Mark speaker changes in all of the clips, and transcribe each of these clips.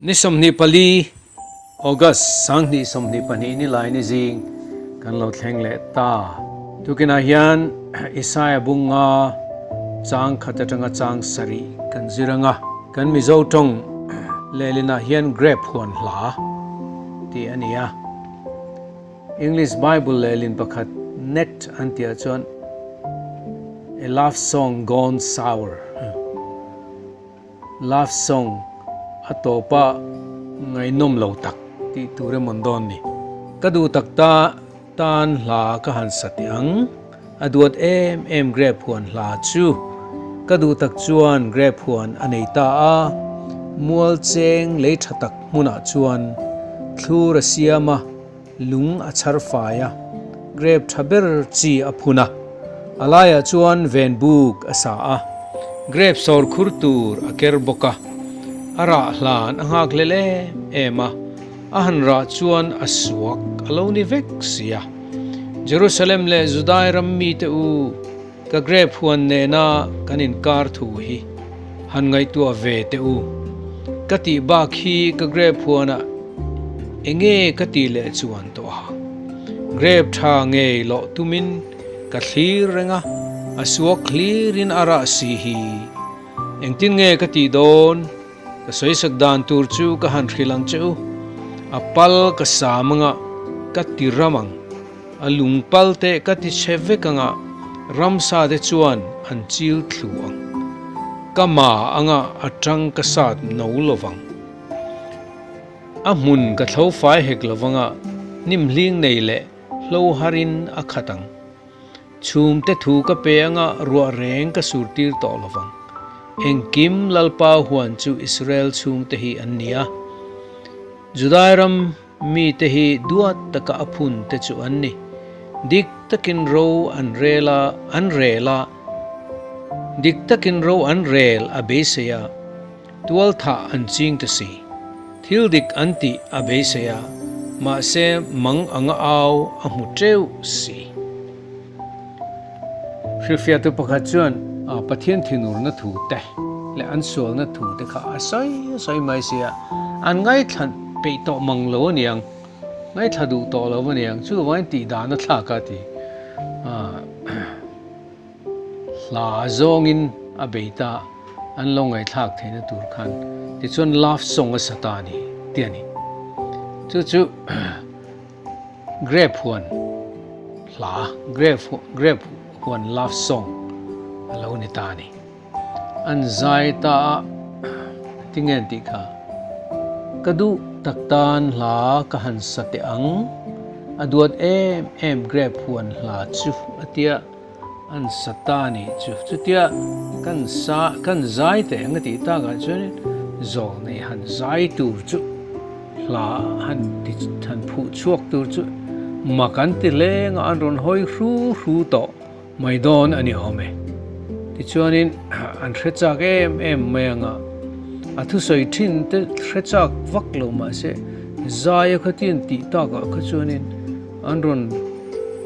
Speaker 1: Ni 24 August 2022 ni lai ni zing kan lo thleng leh ta. Tukinah hian Isaiah bunga chang khat atanga chang sarih kan zir anga. Kan Mizo tawng lehlinah hian grape huan hla tih a ni a. English Bible lehlin pakhat net an tihah chuan A love song gone sour. Love song a tawp a ngaihnawm lo tak tih tur emaw an dawn ni. Ka duh tak ta tan hla ka han sa teh ang. A duat em em grape huan hla chu. Ka duh tak chuan grape huan a nei ta a, mual cheng lei tha tak hmunah chuan thlur a siam a, lung a chhar fai a, grape tha ber chi a phun a, a laiah chuan ven buk a sa a, grape sawr khur tur a ker bawk a, a rah hlan a nghak hlel em em a, a han rah chuan a suak a lo ni vek si a. Jerusalem leh Judai ram mite u, ka grape huan nena kan inkar thu hi han ngaihtuah ve teh u. Ka tih bak hi ka grape huanah enge ka tih leh chuan tawh a. Grape tha ngei loh tumin ka thlir reng a, a suak hlirin a rah si hi. Engtin nge ka tih dawn? Ka sawisak dan tur chu ka han hrilh ang che u. A pal ka sam anga ka ti ram ang. A lungpal te ka ti chhe vek anga ramsa te chuan an chil thlu ang. Ka ma anga a tang ka sat no lovang. A hmun ka thlo fai hek lovanga hnim hling nei leh hlo harin a khat ang. Chhum te thu ka pe anga ruah reng ka sur tir tawh lovang. Engkim Lalpa huan chu Israel chhung te hi an ni a. Judai ram Mite hi duat taka a phun te chu an ni. Dik takin ro an rel a, an rel a. Dik takin ro an rel a beisei a, tual thah an ching ta si. Thil dik an tih a beisei a, mahse mang anga au a hmu teuh si. Hrilhfiahtu pakhat chuan Pathian thinurna thu te leh an sualna thu te kha a sawi a sawi mai si a, an ngaithla peih tawh mang lo a niang, ngaithla duh tawh lo a niang, chuvangin tih dan a thlak a ti. Hla zawngin a bei ta, an lo ngaihthlak theihna tur khan tichuan love song a sa ta a ni tih a ni. Chu chu. Grape huan hla, Grape huan love song a lo ni ta a ni. An zai ta a, tinge an tih kha? Ka duh tak tan hla ka han sa teh ang, a duat em em grape huan hla chu a tia an sa ta a nih chu. Chutia kan sa kan zai teh ang a tih takah chuanin zawlnei han zai tur chu. Hla han ti han phuh chhuak tur chu mak an ti leng a, an rawn hawi hru hru tawh mai dawn a ni awm e. Tichuanin an hre chak em em mai ang a, a thusawi thin te hre chak vak lo mah se zaia khatian tih takah kha chuanin an rawn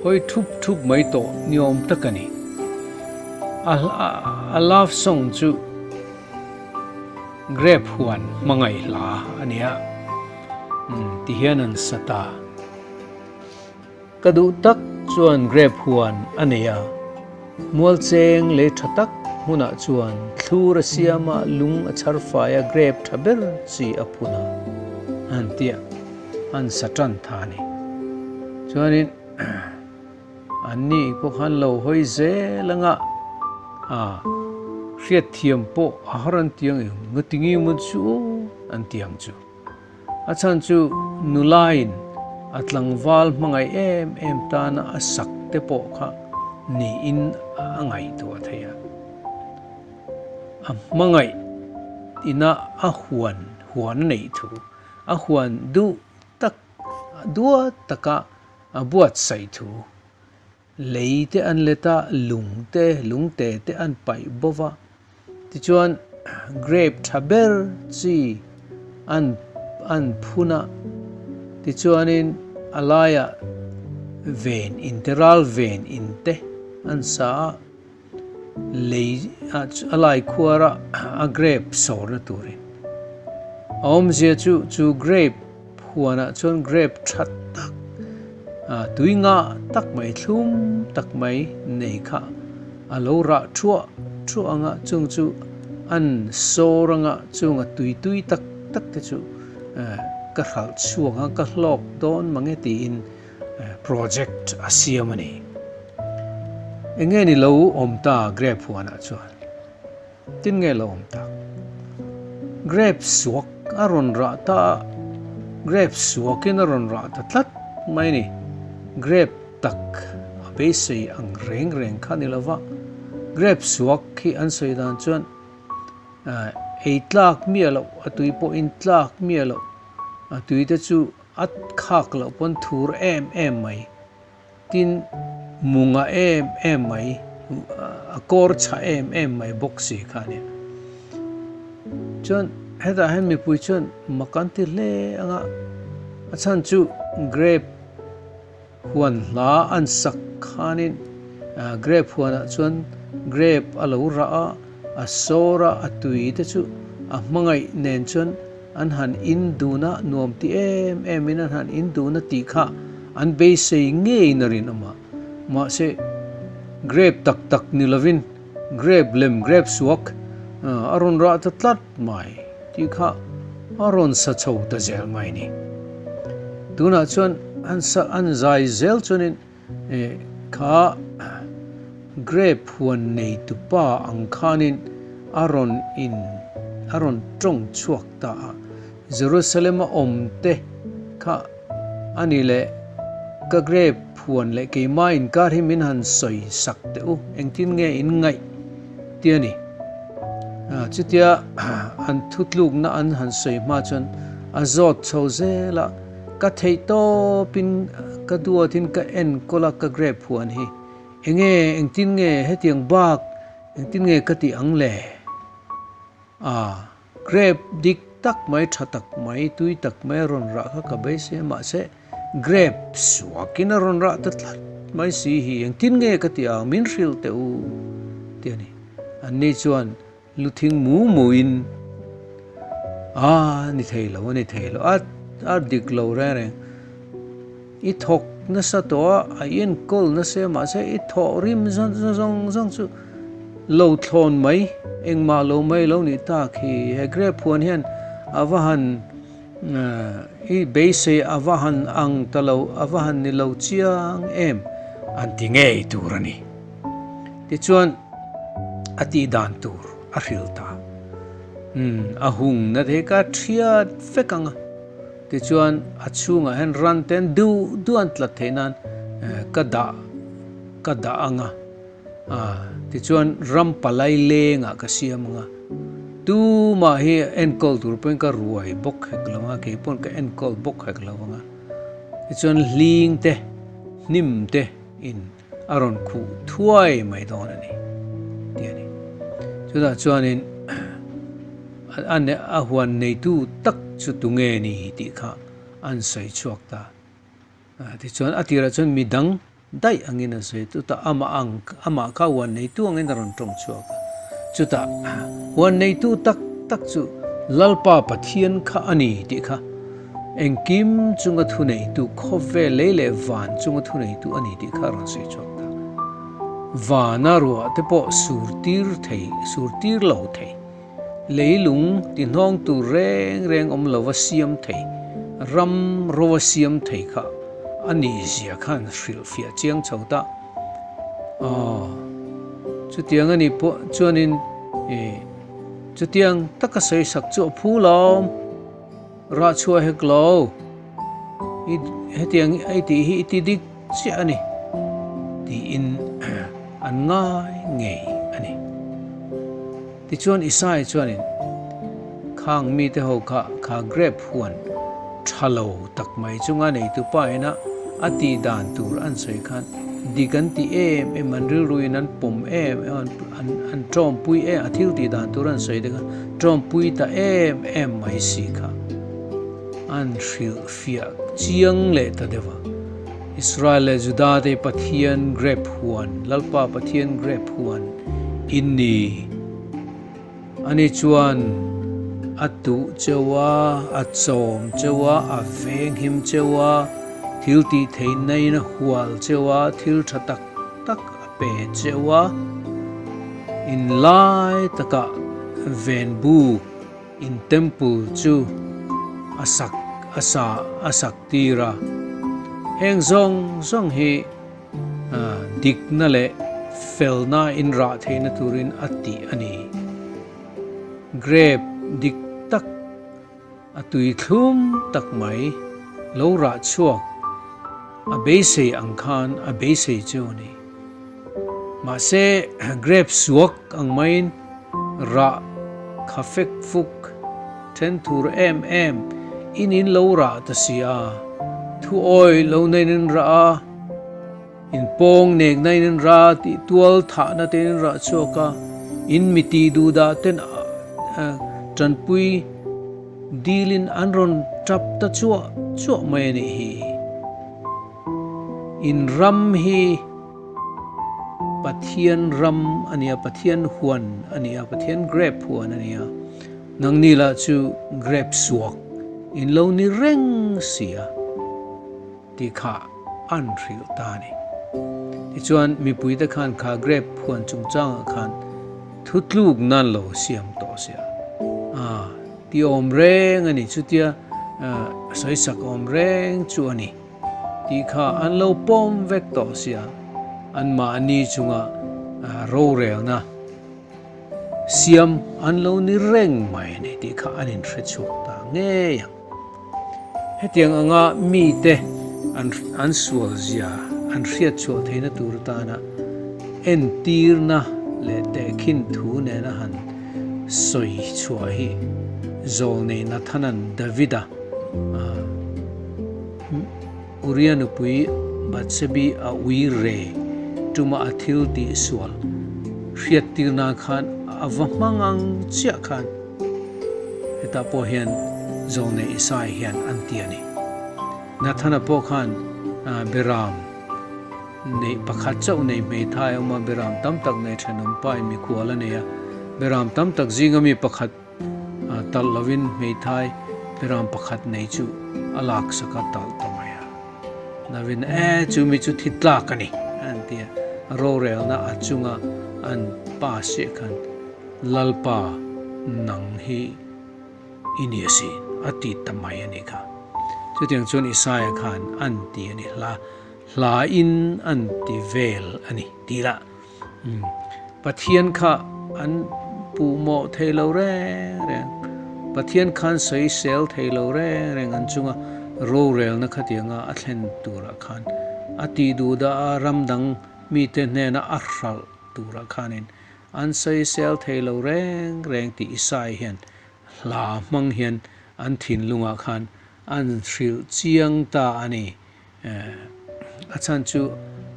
Speaker 1: hawi thup thup mai tawh ni awm tak a ni. A love song chu. Grape huan hmangaih hla a nia ti hian an sa ta. Ka duh tak chuan grape huan a nei a, mual cheng lei tha tak hmunah chuan thlur a siam a, lung a chhar fai a, grape tha ber chi a phun a, an tia an sa tan tha a ni. Chuanin Anni pawh khan lo hawi zel anga a hriatthiam pawh a har an ti ang eng ngatinge maw chu an ti ang chu. A chhan chu nulain a tlangval hmangaih em em tana a sak te pawh kha niin a ngaihtuah thei a. A hmangaih ina a huan huan a neih thu a huan duh tak duat taka A buatsaih thu, lei te an let a, lung te, lung te te an paih bawk a, tichuan grape tha ber chi an an phun a, tichuanin a laiah ven in te ral ven in te an sa a, lei a lai khuara a grape sawrna turin. A awmzia chu chu grape huanah chuan grape tha tak, tui ngah tak mai, thlum tak mai nei kha a lo rah thuah thuah ang a, chung chu an sawr ang a, chunga tui tui tak tak te chu ka hralh chhuak ang a, ka hlawk dawn mang e tiin project a siam a ni. Enge ni lo awm ta grape huanah chuan? Tin nge lo awm tak? Grape suak a rawn rah ta a, grape suakin a rawn rah ta tlat mai a ni. Grape tak a beisei ang reng reng kha ni lova, grape suak hi an sawi dan chuan ei tlak miah loh, a tui pawhin tlak miah loh, a tui te chu a khak loh pawn thur em em mai. Tin, munga em em mai, a kawr chhah em em mai bawk si kha a nia. Chuan hetah hian mipui chuan mak an ti hle ang a, a chhan chu grape huan hla an sak khanin grape huanah chuan grape a lo rah a, a sawr a, a tui te chu a hmangaih nen chuan An han in dun a, nuam ti em em in an han in dun a tih kha an beisei ngeiin a rinawm a. Mahse, grape tak tak ni lovin grape lem, grape suak a rawn rah ta tlat mai tih kha a rawn sa chho ta zel mai ni. Tunah chuan an sa an zai zel chuanin kha grape huan neitupa ang khanin a rawn in a rawn tawng chhuak ta a. Jerusalem-a awmte kha a ni leh ka grape huan leh keimah inkar hi min han sawi sak teh u, engtin nge in ngaih ti a ni. Chutia an thutlukna an han sawi hma chuan a zawt chho zel a. Ka theih tawpin ka duatin ka enkawl a ka grape huan hi. Enge engtin nge hetiang bak engtin nge ka tih ang le? Ah, grape dik tak mai tha tak mai tui tak mai a rawn rah kha ka beisei a mahse grape suakin a rawn rah ta tlat mai si hi engtin nge ka tih ang min hrilh teh u ti a ni. Anni chuan Lu thing mu mu in a ni thei lo a ni thei lo a a dik lo reng reng i thawk nasa tawh a a enkawl nasa e mahse i thawh rim zawng zawng zawng chu lo thlawn mai engmah lo mai lo nih tak hi he grape huan hian a va han i beisei a va han ang ta lo a va han ni lo chiang em an ti ngei tur a ni. Tichuan, a tih dan tur a hrilh ta. Umm, a hung na thei ka thiat vek ang a. Tichuan, a chhungah hian ran te an duh duh an tlat theih nan ka dah ka dah ang a. Ah, tichuan ram palai lengah ka siam ang a. Tumah hi enkawl tur pawhin ka ruai bawk hek lo ang a, kei pawn ka enkawl bawk hek lo ang a. Tichuan hling te, hnim te in. A rawn khuh thuai mai dawn a ni, tih a ni. Chutah chuanin a huan neitu tak chu tunge ni tih kha an sawi chhuak ta. Tichuan a tirah chuan mi dang daih angin an sawi, chutah amah ang amah kha huan neitu angin a rawn tawng chhuak a. Chutah huan neitu tak tak chu Lalpa Pathian kha a ni tih kha Engkim chunga thuneitu, khawvel lei leh van chunga thuneitu a ni tih kha a rawn sawi chhuak ta. Vana ruah te pawh sur tir thei, sur tir lo thei, leilung tihnawng tur reng reng awm lova siam thei, ram rova siam thei kha a nih zia khan hrilhfiah chiang chho ta. Aw, chutiang a nih pawh chuanin ih chutiang taka sawisak chu a phu lawm. Rah chhuah hek lo, i hetiang i tih hi i ti dik chiah a ni, tiin an ngai ngei a ni. Tichuan Isai chuanin khang mite ho kha kha grape huan tha lo tak mai chunga neitu pa ina a tih dan tur an sawi khan dik an ti em em, an rilruin an pawm em em, an an tawmpui em, a thil tih dan tur an sawi te kha tawmpui ta em em mai si kha an hrilh fiah chiang leh ta deuh a. Israel leh Juda te Pathian grape huan, Lalpa Pathian grape huan in ni. Ani chuan. a duh cheu a, a chawm cheu a, a venghim cheu a, thil tih theihna in a hual cheu a, thil tha tak tak a pe cheu a, in lai takah ven buk in temple chu a sak a sa a sak tir a. Heng zawng zawng hi dikna leh felna in rah theihna turin a tih a ni. Grape dik tak a tui thlum tak mai lo rah chhuak a beisei ang khan a beisei chu a ni. Mahse grape suak ang maiin rah kha fek fuk then thur em em in in lo rah ta si a, thu awi lo nen in rah a, In pawng nekna in an ra tih tual thahna te in an rah chhuak a, in mi tih duh dah ten tanpui dil in an rawn tap ta chuah chuah mai a nih hi. In ram hi Pathian ram a nia, Pathian huan a nia, Pathian grape huan a nia, nangni lah chu grape suak in lo ni reng si a. Tih kha an hrilh ta a ni. Tichuan, mipuite khan kha grape phuan chungchangah khan thutluk nan lo siam tawh sia. A ti awm reng a ni, chutia sawisak awm reng chu a ni tih kha an lo pawm vek tawh sia. Anmahni chunga rorelna siam an lo ni reng mai a ni tih kha an inhre chhuak ta ngei ang. Hetiang anga mite an an sual zia an hriat chhuah theihna tur atana entirna leh tehkhin thu nena han sawi chhuah hi Zawlnei Nathana'n Davida Uria nupui Bathsebi a ui re tuma a thil tih sual hriattir nan khan a va hmang ang chiah khan Hetah pawh hian Zawlnei Isai hian an ti a ni. Nathana pawh khan Beram neih pakhat chauh nei hmeithai a awm a, Beram tam tak nei thenawm pa in mikhual a nei a, Beram tam tak zinga mi pakhat talh lovin hmeithai Beram pakhat nei chu a laksak a talh ta mai a. Navin e chu mi chu thi tlak a ni an ti a, rorelna a chunga an pass chiah khan Lalpa nang hi i ni asin a ti ta mai a nih kha. Chutiang chuan Isaia khan an ti a ni, hla hla in an ti vel a ni tih lah Pathian kha an puhmawh thei lo reng reng, Pathian khan sawisel thei lo reng reng an chunga rorelna khatianga a thlen turah khan a tih duh dah a, ram dang mite hnena a hralh turah khanin an sawisel thei lo reng reng tih Isai hian hla hmang hian an thinlungah khan an hrilh chiang ta a ni. A chhan chu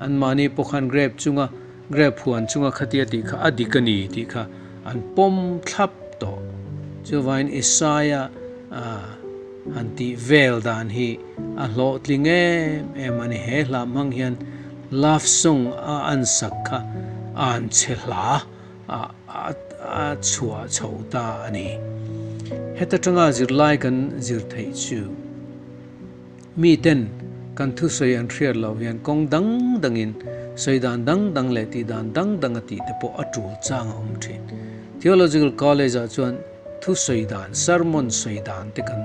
Speaker 1: anmahni pawh khan grape chunga grape huan chunga khatia tih kha a dik a ni tih kha an pawm thlap tawh. Chuvangin Isaia han tih vel dan hi a hlawhtling em em a ni. He hla hmang hian love song a an sak kha an chhe hla a chhuah chho ta a ni. Heta tanga zirlai kan zir theih chu. Miten kan thusawi an hriat loh hian kawng dang dangin sawi dan dang dang leh tih dan dang dang a tih te pawh a tul chang a awm thin. Theological College ah chuan thusawi dan, sermon sawi dan te kan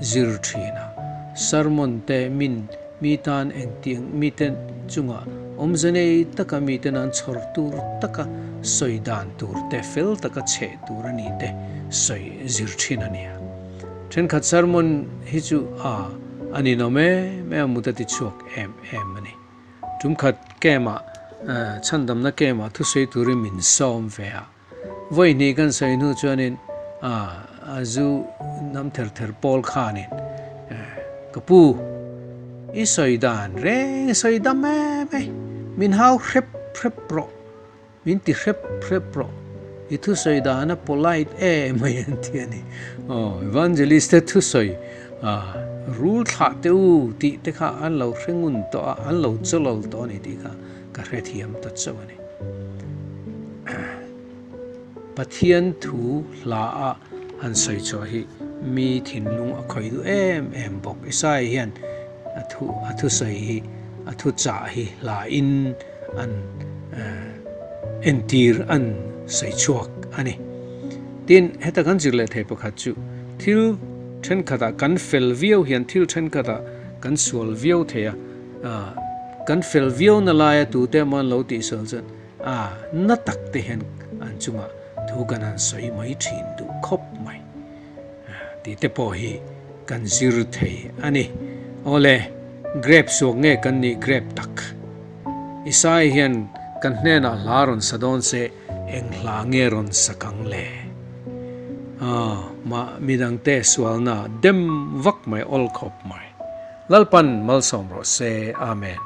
Speaker 1: zir thin a. Sermon te min mi tan engtiang mite chungah awmze nei taka miten an chhawr tur taka sawi dan tur te fel taka chheh tur a nih te sawi zir thin a nia. Thenkhat sermon hi chu a a ninawm em em a, mut a ti chhuak em em a ni. Tumkhat camp ah chhandamna camp ah thusawi turin min sawm ve a, vawi hnih kan sawi hnu chuanin a a zu nam ther ther pawl khanin ka pu i sawi dan reng i sawi dam em e, min hau hrep hrep rawh. Min ti hrep hrep rawh. I thusawi dan a polite em mai an ti a ni. Aw, evangelist te thusawi rul thlah teh u tih te kha an lo hre ngun tawh a, an lo chawlawl tawh a ni tih kha ka hrethiam ta chauh a ni. Pathian thu hla a. han sawi chhuah hi mi thinlung a khawih duh em em bawk. Isaiah hian a thu a thusawi hi a thuchah hi hlain an entir an sawi chhuak a ni. Tin, heta kan zir leh thei pakhat chu thil thenkhatah kan fel viau hian thil thenkhatah kan sual viau thei a, kan fel viau na laia tute emaw an lo tihsual chuan a na tak te hian an chungah thu kan han sawi mai thin duh khawp mai. Tih te pawh hi kan zir thei a ni. Awle, grape suak nge kan nih grape tak? Isai hian kan hnenah hla rawn sa dawn se eng hla nge rawn sak ang le? Aw, mah midangte sualna dem vak mai awl khawp mai. Lalpan malsawm rawh se. Amen.